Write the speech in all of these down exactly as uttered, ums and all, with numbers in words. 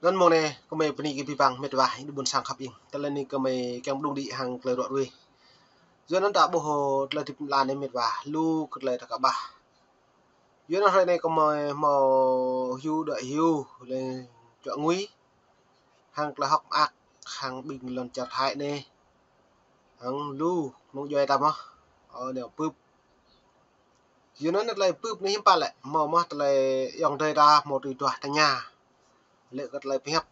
Anŭn mơ̆ng anai, kơmơi bơni kơ abih bang mĕt wa, ƀing ƀôn sang khăp ing. Tơlơi anai kơmơi kiăng pơđung đĭ hăng tơlơi ruă ruih. Yua anŭn ta ƀuh tơlơi hơdip lăn anai mĕt wa, lu kơ tơlơi ta kơƀah. Yua anŭn hrơi anai kơmơi hmâo hyu đuaĭ hyu, lĕ čuă ngui. Hăng tơlơi hơ̆k mơak, hăng ƀing lŏn čar Thái anai. Hăng lu, kơnung djuai ta mơ̆n. Ơ, anai bưp. Yua anŭn tơlơi bưp anai hiư̆m pă lĕ, hmâo mơ̆n tơlơi ayŏng adơi ta hmâo tui duah tơña. Lĕ kơ tơlơi pơhiăp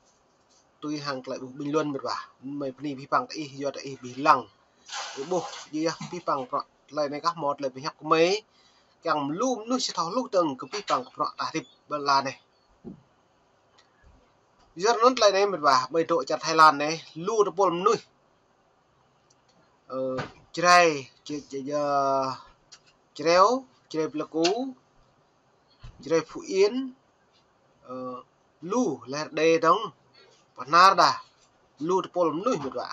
tui hăng tơlơi ƀuh bình luận mĕt wa. Mơi bơni abih bang tơ ih, yua tơ ih ƀuh lăng. Ih ƀuh, yua abih bang bruă tơlơi anai kah hmâo tơlơi pơhiăp kơmơi. Kiăng lu mơnuih sĭt thâo hluh dơ̆ng kơ abih bang bruă ta hơdip ƀơi lŏn anai. Yua anŭn tơlơi anai mĕt wa, ƀơi dŏ čar Thái Lan anai, lu tơpul mơnuih. Ơ, Jrai, J-, J-, J-, Jrai, Jrai Pleiku, Jrai Phú Yên, ơ, lu lĕ Rơđê dơ̆ng, Bahnar đa, lu tơpul mơnuih mĕt wa.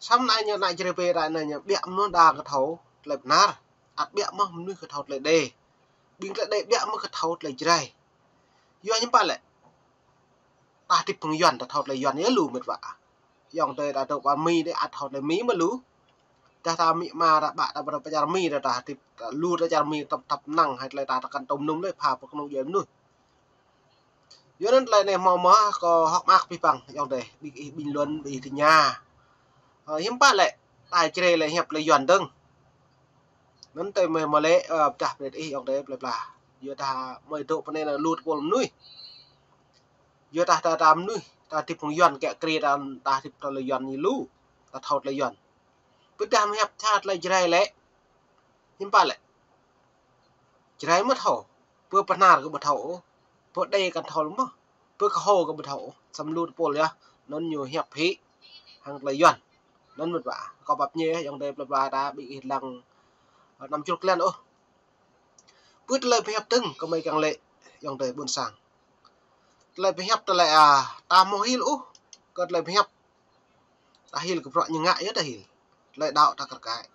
Samơ̆ anai ñu ană Jrai pơ ta anai ñu ƀiă mơ̆n đa kơ thâo tơlơi Bahnar, ăt ƀiă mơ̆n mơnuih kơ thâo tơlơi Rơđê. Ƀing tơlơi Rơđê ƀiă mơ̆n kơ thâo tơlơi Jrai. Yua hiư̆m pă lĕ. Ta hơdip phung Yuan, ta thâo tơlơi Yuan yơh lu mĕt wa. Ayŏng adơi ta dŏ pơ Mi đĕ ăt thâo tơlơi Mi mơ̆ lu. Tơdah ta Mi mă ta ƀă ta pơ čar Mi ta, ta hơdip ta lu ta čar Mi tơp tơp năng hai tơlơi ta ta kăn tŭm nŭm lĕ pha pơ kơnung djuai mơnuih. Yua anŭn tơlơi anai hmâo mơ̆n kơ hơ̆k mơak abih bang ayŏng adơi, ƀing ih bình luận, ƀing ih tơña. Ơ, hiư̆m pă lĕ, ta Jrai lĕ hiăp tơlơi Yuan dơ̆ng. Anŭn tơlơi mơi mơlĕ, ơ, pơdah brơi ih ayŏng adơi plơi pla. Yua dah mơi dŏ pơ anai lu tơpul mơnuih. Yua dah ta, ta mơnuih, ta hơdip phung Yuan kĕ kri ta, ta hơdip tơlơi Yuan ñu lu, ta thâo tơlơi Yuan. Pơdah mơi hiăp sa tơlơi Jrai lĕ. Hiư̆m pă lĕ. Jrai mơ̆ thâo, pơ Bahnar kơ ƀu thâo ôh, pơ Rơđê kăn thâo lĕ mơ̆n, pơ Kơho kơ ƀu thâo ôh, samơ̆ lu tơpul yơh, anŭn ñu hiăp hĭ hăng tơlơi Yuan. Anŭn mĕt wa, kâo pap ñe ayŏng adơi plơi pla ta ƀing ih lăng, ơ, năm chục lăn ôh. Pơ tơlơi pơhiăp dơ̆ng kơmơi kiăng lĕ ayŏng adơi ƀôn sang. Tơlơi pơhiăp tơlơi, a, ta hmâo hil ôh, kơ tơlơi pơhiăp. Ta hil kơ bruă ñu ngă yơh ta hil. Tơlơi đaŏ ta kar kaĭ.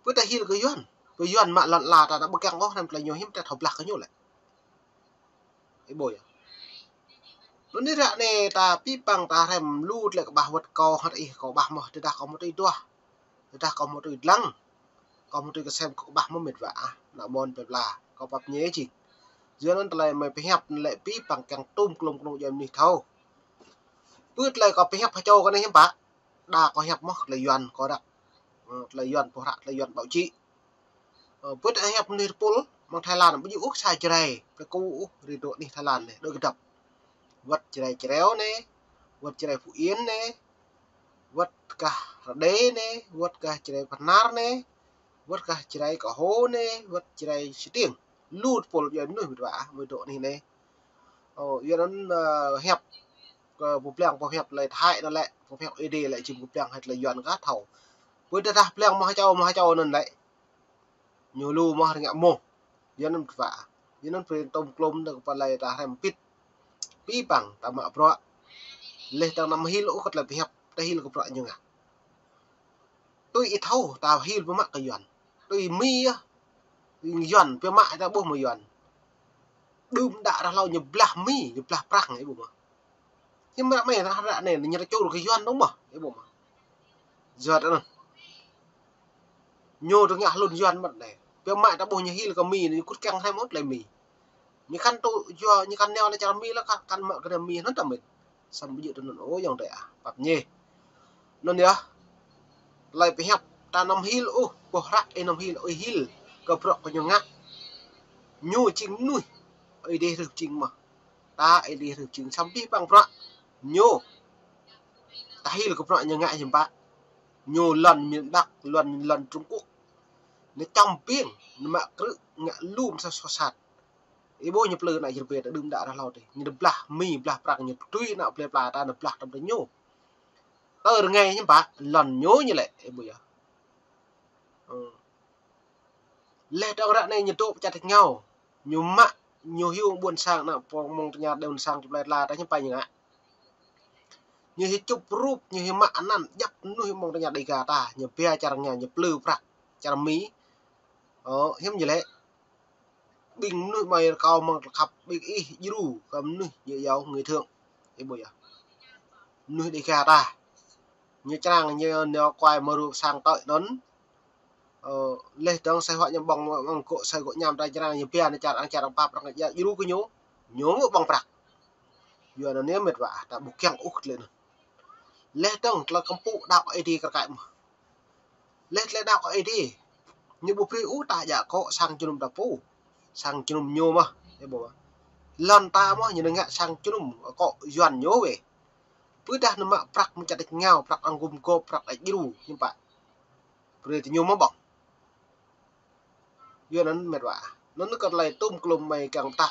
Pơ ta hil kơ Yuan. Pơ Yuan mă lŏn ala ta, ta ƀu kiăng ôh, hrăm tơlơi ñu hiư̆m ta thâo blah kơ ñu lĕ. Ih ƀuh yơh. Anŭn anai ră anai ta abih bang ta hrăm lu tơlơi kơƀah wơ̆t kâo hăt ih kâo kơƀah mơ̆n, tơdah kâo hmâo tui duah. Tơdah kâo hmâo tui lăng. Kâo hmâo tui kơsem kâo kơƀah mơ̆n mĕt wa ah, ană mơ̆n plơi pla. Kâo pap ñe jing. Yua anŭn tơlơi mơi pơhiăp anŭn lĕ abih bang kiăng tŭm klŏm kơnung djuai mơnuih thâo. Pơ tơlơi kâo pơhiăp hơčâo kơ anai hiư̆m pă. Đa kâo hiăp mơ̆n tơlơi Yuan kâo răk. Ơ, tơlơi Yuan pô răk, tơlơi Yuan báo chí. Ơ, pơ tơlơi hiăp mơnuih tơpul, mơ̆ng Thái Lan, ƀu djơ̆ ôh sa Jrai, Pleiku ôh, rĭm dŏ anih Thái Lan anai, đôč kơdŏp. Wơ̆t Jrai Jrai anai, wơ̆t Jrai Phú Yên anai, wơ̆t gah Rơđê anai, wơ̆t gah Jrai Bahnar anai, wơ̆t gah Jrai Kơho anai, wơ̆t Jrai Stiêng. Lu tơpul djuai mơnuih mĕt wa ah, mơi dŏ anih anai. Ơ, yua anŭn, ơ, hiăp kơ pơblang pơhiăp tơlơi Thái anŭn lĕ, pơhiăp Ơi Adai lĕ jing pơblang hai tơlơi Yuan kah thâo. Pơ tơdah pơblang mơ̆ng hơčâo, mơ̆ng hơčâo anŭn lĕ. Ñu lu mơ̆n rơngiă mơ̆n. Yua anŭn mĕt wa. Yua anŭn brơi tŭm klŏm tơ kơ pơlai ta hrăm pit. Abih bang ta mă bruă. Leh ta năm hil ôh kơ tơlơi pơhiăp, ta hil kơ bruă ñu ngă. Tui ih thâo, ta hil pơmă kơ Yuan. Tui Mi yơh. Tui Yuan, pơmă ta ƀuh mơ̆ Yuan. Đưm đă ră hlâo ñu blah Mi, ñu blah Prăng, ih ƀuh mơ̆. Hiư̆m ră mơi ră, ră anai ñu rơčur kơ Yuan dơ̆ng mơ̆n, ih ƀuh mơ̆. Yua anŭn. Ñu tơngah hlŭn Yuan mơ̆n anai. Pơmă ta ƀuh ñu hil kơ Mi, ñu kŭt kiăng hrăm ôh tơlơi Mi. Ñu kăn tŭ yua, ñu kăn nao lĕ čar Mi lĕ kăn, kăn mă kơ Mi anŭn ta mĕt. Samơ̆ ƀu djơ̆ tui anŭn ôh ayŏng adơi ah, pap ñe. Anŭn yơh. Tơlơi pơhiăp ta năm hil ôh, boh răk ih năm hil ôh, ih hil kơ bruă kơ ñu ngă. Ñu jing mơnuih. Ơi Adai hrih jing mơ̆n. Ta Ơi Adai hrih jing samơ̆ abih bang bruă. Ñu. Ta hil kơ bruă ñu ngă hiư̆m pă. Ñu lŏn miền Bắc, lŏn, lŏn Trung Quốc. Ñu čăm ƀing, ñu mă krư̆ ngă lŏm sa soh sat. Ih ƀuh ñu plư ană Jrai pơ ta đưm đă ră hlâo adih. Ñu blah Mi, blah Prăng, ñu pơtui ană plơi pla ta, ñu blah tơm tơ ñu. Tơ rơngai hiư̆m pă, lŏn ñu ñu lĕ, ih ƀuh yơh. Ơ. Leh dơ̆ng ră anai ñu dŏ pơ čar tač rơngiao. Ñu mă, ñu hyu ƀôn sang ană pô mơ̆ng tơña đe ƀôn sang tơplơi tla ta hiư̆m pă ñu ngă. Ñu hyu čup rup, ñu hyu mă anăn djăp mơnuih mơ̆ng tơña Đêga ta, ñu ba čar rơngiao, ñu plư prăk čar Mi. Ơ, hiư̆m ñu lĕ. ƀing mơnuih mơi rơkâo mơ̆ng tơlơi khăp ƀing ih djru kơ mơnuih ñu yâo người thượng. Ih ƀuh yơh. Mơnuih Đêga ta. Ñu črang ñu nao kuai mơ rup sang tơi anŭn. Ơ, laih dơ̆ng sai huă ñu ƀơ̆ng mơ̆ng gŏ sai gŏ ñam ta črang ñu pia ñu čar ang čar ang pap răng djru kơ ñu. Ñu mơ̆ ƀơ̆ng prăk. Yua anŭn yơh mĕt wa, ta ƀu kiăng ôh tơlơi anŭn. Laih dơ̆ng tơlơi kơmpŭ đaŏ kơ Ơi Adai kar kaĭ mơ̆. Laih tơlơi đaŏ kơ Ơi Adai. Ñu ƀu brơi ôh ta djă akŏ sang jơnum ta pô. Sang jơnum ñu mơ̆. Ih ƀuh. Lŏn ta mơ̆ ñu ngă sang jơnum akŏ Yuan ñu weh. Pơdah ñu mă prăk mơ̆ng čar đĕč ngao, prăk ang gum gŏp, prăk đĕč djru, hiư̆m pă. Brơi tơ ñu mơ̆ ƀơ̆ng. Yua anŭn mĕt wa. Anŭn kơ tơlơi tŭm klum mơi kiăng pơtă.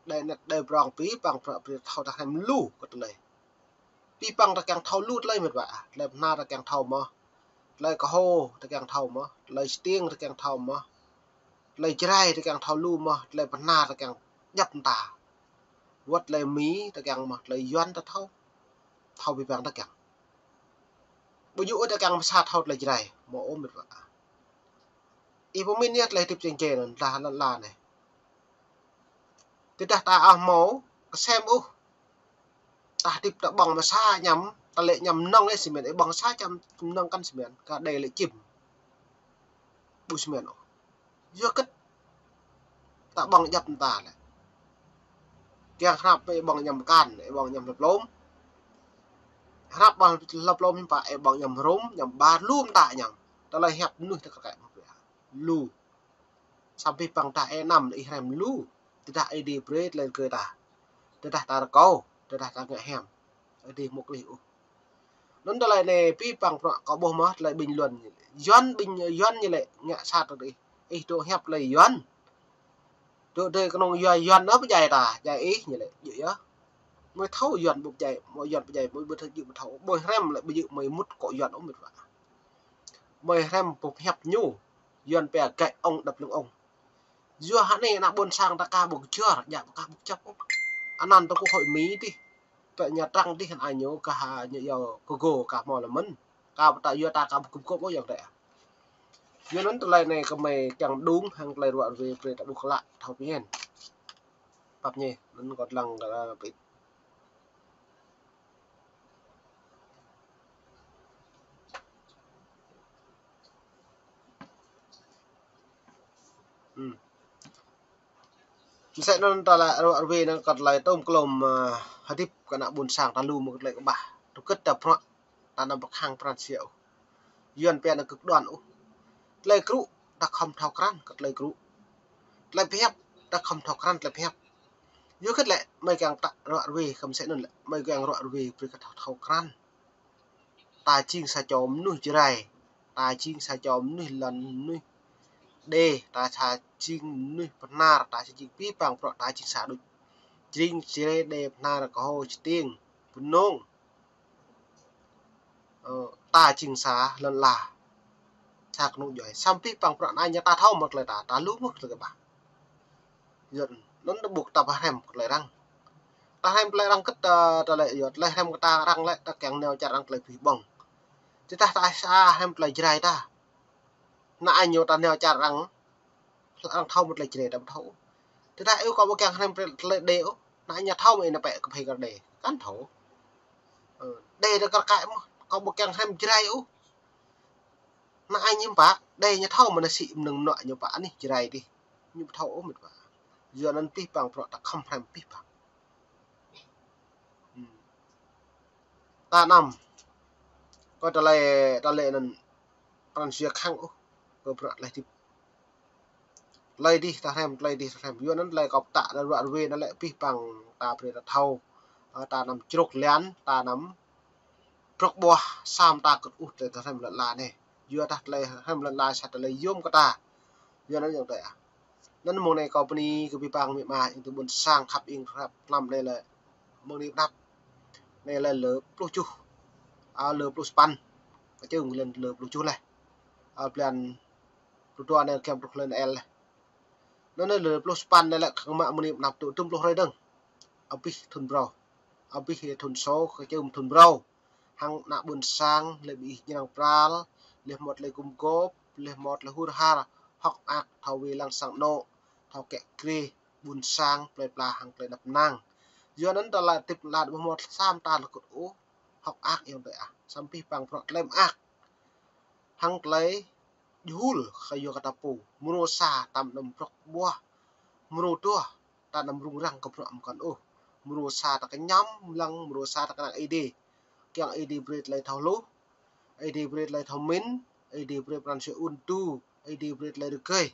Đơi anet đơi prong pĭ păng prăk brơi thâo ta hrăm lu kơ tơlơi. Pĭ păng ta kiăng thâo lu tơlơi mĕt wa. Tơlơi Bahnar ta kiăng thâo mơ̆. Tơlơi Kơho ta kiăng thâo mơ̆. Tơlơi Stiêng ta kiăng thâo mơ̆. Tơlơi Jrai ta kiăng thâo lu mơ̆. Tơlơi Bahnar ta kiăng djŏp mơta. Wơ̆t tơlơi Mi ta kiăng mơ̆. Tơlơi Yuan ta thâo. Thâo pĭ păng ta kiăng. Ƀu djơ̆ ôh ta kiăng mă sa thâo tơlơi Jrai. Mơ̆ ôh mĕt wa. Ih pơmĭn yơh tơlơi hơdip čeng čê anŭn, tơdah lŏn la anai. Tơdah ta ăh mâo, kơsem ôh. Ta hơdip ta ƀơ̆ng mă sa añăm, ta lĕ añăm mơnơ̆ng lĕ sĭ mơ̆n, ih ƀơ̆ng sa añăm mơnơ̆ng kăn sĭ mơ̆n, kơ đe lĕ čim. Ƀu sĭ mơ̆n ôh. Yua kơ ta ƀơ̆ng djŏp mơta lĕ. Kiăng hrăp ih ƀơ̆ng añăm mơkan, ih ƀơ̆ng añăm hlŏp lŏm. Hrăp ƀơ̆ng hlŏp lŏm hiư̆m pă, ih ƀơ̆ng añăm hrŏm, añăm ƀar, lu mơta añăm. Tơlơi hiăp mơnuih ta kar kaĭ mơ̆ brơi. Lu. Samơ̆ pĭ păng ta ih anăm ih hrăm lu. Tơdah Ơi Adai brơi tơlơi rơgơi ta. Tơdah ta rơkâo, tơdah ta ngă hiam. Ơi Adai mŭk lih ôh. Anŭn tơlơi anai pĭ păng prăk kâo ƀuh mơ̆ tơlơi bình luận. Yuan bình, Yuan ñu lĕ ngă sat tơ ih. Ih dŏ hiăp tơlơi Yuan. Dŏ dơi kơnơ̆ng yua Yuan anŭn pơdjai ta, djai ih ñu lĕ, djơ̆ yơh. Mơi thâo Yuan ƀu pơdjai, mơi Yuan pơdjai, mơi ƀu thâo djơ̆ ƀu thâo. Mơi hrăm lĕ ƀu djơ̆ mơi mŭt akŏ Yuan ôh mĕt wa. Mơi hrăm ƀu hiăp ñu, Yuan pia gậy ông đập lưng ông. Yua hă anai ană ƀôn sang ta ka ƀu kơjăp, djă ka ƀu kơjăp ôh. Anăn tơ quốc hội Mi dih. Tơ Nha Trang dih hăn ai ñu ka ha ñu yâo kơ gô ka hmâo lơ mơ̆n. Ka ƀu ta yua ta ka ƀu gum gŏp ôh yơh dêh. Yua anŭn tơlơi anai kơ mơi kiăng đung hăng tơlơi ruă ruê brơi ta ƀuh klă thâo pơñen. Pap ñe, anŭn kâo lăng kơ pĭt. Hmm. Mơsĕ anŭn tơlơi ruă ruê anŭn kơ tơlơi tŭm klum, ơ, hơdip kơ ană ƀôn sang ta lu mơ̆ kơ tơlơi kơƀah. Tơkŭt ta prăk ta anăm pơkhăng pran jua ôh. Yuan pia anŭn kơkđon ôh. Tơlơi krŭ ta khŏm thâo krăn kơ tơlơi krŭ. Tơlơi pơhiăp ta khŏm thâo krăn tơlơi pơhiăp. Yua kơ lĕ mơi kiăng ta ruă ruê kơ mơsĕ anŭn lĕ mơi kiăng ruă ruê brơi kơ thâo thâo krăn. Ta jing sa čô mơnuih Jrai, ta jing sa čô mơnuih lŏn mơnuih Đê, ta sa jing mơnuih Bahnar, ta sa jing pĭ păng prăk ta jing sa đôč. Jing Jrai, Đê, Bahnar, Kơho, Stiêng, Bunong. Ơ, ta jing sa lŏn la. Sa kơnung djuai. Samơ̆ pĭ păng prăk anai ñu ta thâo mơ̆ tơlơi ta, ta lu mơ̆ tơlơi kơƀah. Yua anŭn ta ƀuh ta pơhrăm kơ tơlơi arăng. Ta hrăm tơlơi arăng kơ ta, ta lĕ yua tơlơi hrăm kơ ta arăng lĕ ta kiăng nao čar arăng tơlơi pih ƀơ̆ng. Tơdah ta sa hrăm tơlơi Jrai ta. Ană ai ñu ta nao čar arăng, arăng thâo mơ̆ tơlơi Jrai ta ƀu thâo. Tơdah ih kâo ƀu kiăng hrăm tơlơi Đê ôh, ană ai ñu thâo mơ̆ ih nao pĕ kơphê kơ Đê. Kăn thâo. Ơ, Đê ta kar kaĭ mơ̆, kâo ƀu kiăng hrăm Jrai ôh. Ană ai ñu pă, Đê ñu thâo mơ̆ ană sĭ mơnơ̆ng mơnuă ñu pă anih Jrai dih. Ñu ƀu thâo ôh mĕt wa. Yua anŭn pĭ păng prăk ta khŏm hrăm pĭ păng. Hmm. Ta anăm. Kơ tơlơi, tơlơi anŭn pran jua khăng ôh. Kơ prăk tơlơi hơdip. Tơlơi dih ta hrăm, tơlơi dih ta hrăm. Yua anŭn tơlơi kâo pơtă anŭn ruă ruê anŭn lĕ pĭ păng ta brơi ta thâo. Ơ, ta anăm črŏk lian, ta anăm prŏk ƀuah, samơ̆ ta kơ̆t ŭh tơlơi ta hrăm lŏn la anai. Yua dah tơlơi hrăm lŏn la sa tơlơi yôm kơ ta. Yua anŭn yơh tơlơi ah. Anŭn mơ̆ng anai kâo bơni kơ pĭ păng amĭ ama ƀôn sang khăp ing hrăp tlam anai lĕ mơ̆ng anai pơđăp. Anai lĕ lơ pluh tơjuh. Ơ, lơ pluh sapăn. Kơ čơm kơ lĕ lơ pluh tơjuh lĕ. Ơ, blan pluh dua anai kiăng pluh lĕ anai lĕ. Anŭn lơ pluh sapăn anai lĕ kơ mă mơ̆ng anai pơđăp tŭ dŭm pluh hrơi dơ̆ng. Abih thun phrâo. Abih thun sô kơ čơm thun phrâo. Hăng ană ƀôn sang, lĕ ƀing ih ñrăng pral, lĕ mơ̆t lĕ gum gŏp, lĕ mơ̆t lĕ hur har, hŏk mơak thâo wai lăng sang anŏ. thâo kĕ krê ƀuôn sang plei pla hăng tơlơi anăp năng. Yua anŭn ta laĭ tĭp laĭ ƀu hmâo sa mơta lơkŭt ôh, hơ̆k mơak ayŏng adơi ah. Samơ̆ abih bang bruă tơlơi mơak hăng tơlơi djơ̆ hul kơ yua kơ ta pô. Mrô sa ta anăm brŏk ƀuah, mrô dua ta anăm rŭng răng kơ bruă mơkăn ôh. Mrô sa ta kơñăm lăng, mrô sa ta kơnang Ơi Adai. Kiăng Ơi Adai brơi tơlơi thâo hluh, Ơi Adai brơi tơlơi thâo mĭn, Ơi Adai brơi pran jua ŭn tŭ, Ơi Adai brơi tơlơi rơgơi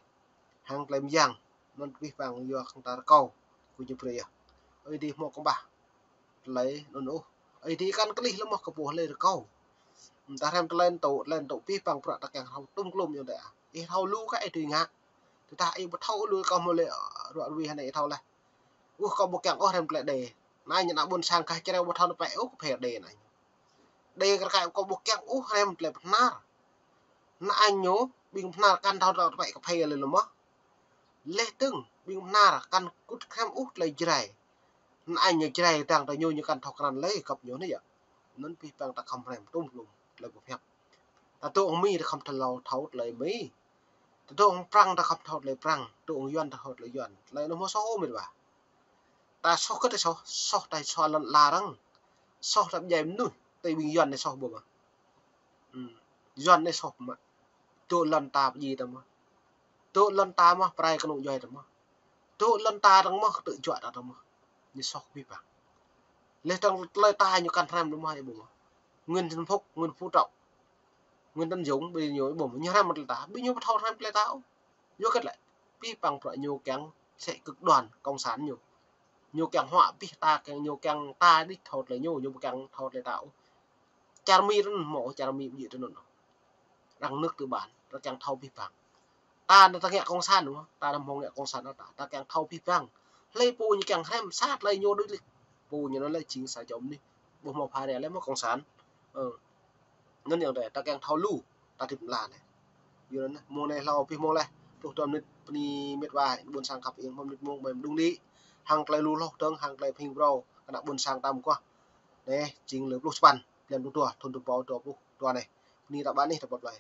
hăng tơlơi mơyang. Anŭn abih bang yua kơ ta rơkâo kơ ñu brơi yơh. Ơi Adai hmâo kơƀah tơlơi anŭn ôh. Ơi Adai kăn klih lơ̆m mơ̆ kơ pô tơlơi rơkâo. Ta hrăm tơlơi tŭ, tơlơi tŭ abih bang bruă ta kiăng thâo tŭm klŭm ayŏng adơi ah. Ih thâo lu kơ ih tui ngă. Tơdah ih ƀu thâo lu kơ hmâo lĕ ruă rui hơnai ih thâo laih. Ôh, kâo ƀu kiăng ôh hrăm tơlơi đe. Anai ñu ană ƀuôn sang gah čreo ƀu thâo nao pĕ ôh kơphê đe anai. Đe kơ rơkơi kâo ƀu kiăng ôh hrăm tơlơi pơhnar. Ană ñu ƀing pơhnar kăn thâo nao pĕ kơphê lĕ lơ̆m mơ̆. Laih dơ̆ng ƀing pơhnar kăn kŭt hrăm ôh tơlơi Jrai. Ană ñu Jrai dang ta ñu ñu kăn thâo krăn lĕ găp ñu anai yơh. Anŭn abih bang ta khŏm hrăm tŭm klŭm tơlơi pơhiăp. Ta dŏ hăng Mi ta khŏm thâo thâo tơlơi Mi. Ta dŏ hăng Prăng ta khŏm thâo tơlơi Prăng. Dŏ hăng Yuan ta thâo tơlơi Yuan. Tơlơi anŭn hmâo soh ôh met wa. Ta soh kơ ta soh, soh ta soh lŏn ala arăng. Soh ta pơdjai mơnuih, tơlơi ƀing Yuan anai soh ƀu mơ̆. Ư. Yuan anai soh mơ̆. Dŏ lŏn ta pơdjai ta mơ̆. Dŏ lŏn ta mơ̆, pơrai kơnŭng djuai ta mơ̆. Dŏ lŏn ta arăng mơ̆, tơjuă ta ta mơ̆. Ñu soh abih bang. Laih dơ̆ng tơlơi ta ñu kăn hrăm ta mơ̆, ih ƀuh mơ̆. Nguyễn Xuân Phúc, Nguyễn Phú Trọng, Nguyễn Tấn Dũng, ƀing ñu ih ƀuh mơ̆, ñu hrăm tơlơi ta, ƀing ñu ƀu thâo hrăm tơlơi ta ôh. Yua kơ lĕ, abih bang bruă ñu kiăng sĕ cực đoan cộng sản ñu. Ñu kiăng huă abih ta, kiăng ñu kiăng ta đĭ thâo tơlơi ñu, ñu ƀu kiăng thâo tơlơi ta ôh. Čar Mi anŭn hmâo, čar Mi ƀu djơ̆ tui anŭn. Arăng nước tư bản, arăng kiăng thâo abih bang. Ta anai ta ngă cộng sản mơ̆, ta anăm hmâo ngă cộng sản ta, ta kiăng thâo abih bang. Hlơi pô ñu kiăng hrăm sa tơlơi ñu đôč lĕ. Pô ñu anŭn lĕ jing sa čô mơnuih ƀu hmâo pha ră lĕ mơ̆ cộng sản. Ơ. Anŭn ayŏng adơi, ta kiăng thâo lu, ta tĭp la anai. Yua anŭn, mông anai hlâo abih mông laih. Pluh dua mơnit, bơni met wa, ƀuôn sang khăp ing, mơnit mông, ƀai mơđung đĭ. Hăng tơlơi lu hloh dơ̆ng, hăng tơlơi pơhing phrâo, kơ ană ƀuôn sang ta mơguah. Anai, jing lơ pluh sapăn, blan pluh dua, thun dua rơbâo dua pluh dua anai. Bơni ta ƀă anih ta pơplai.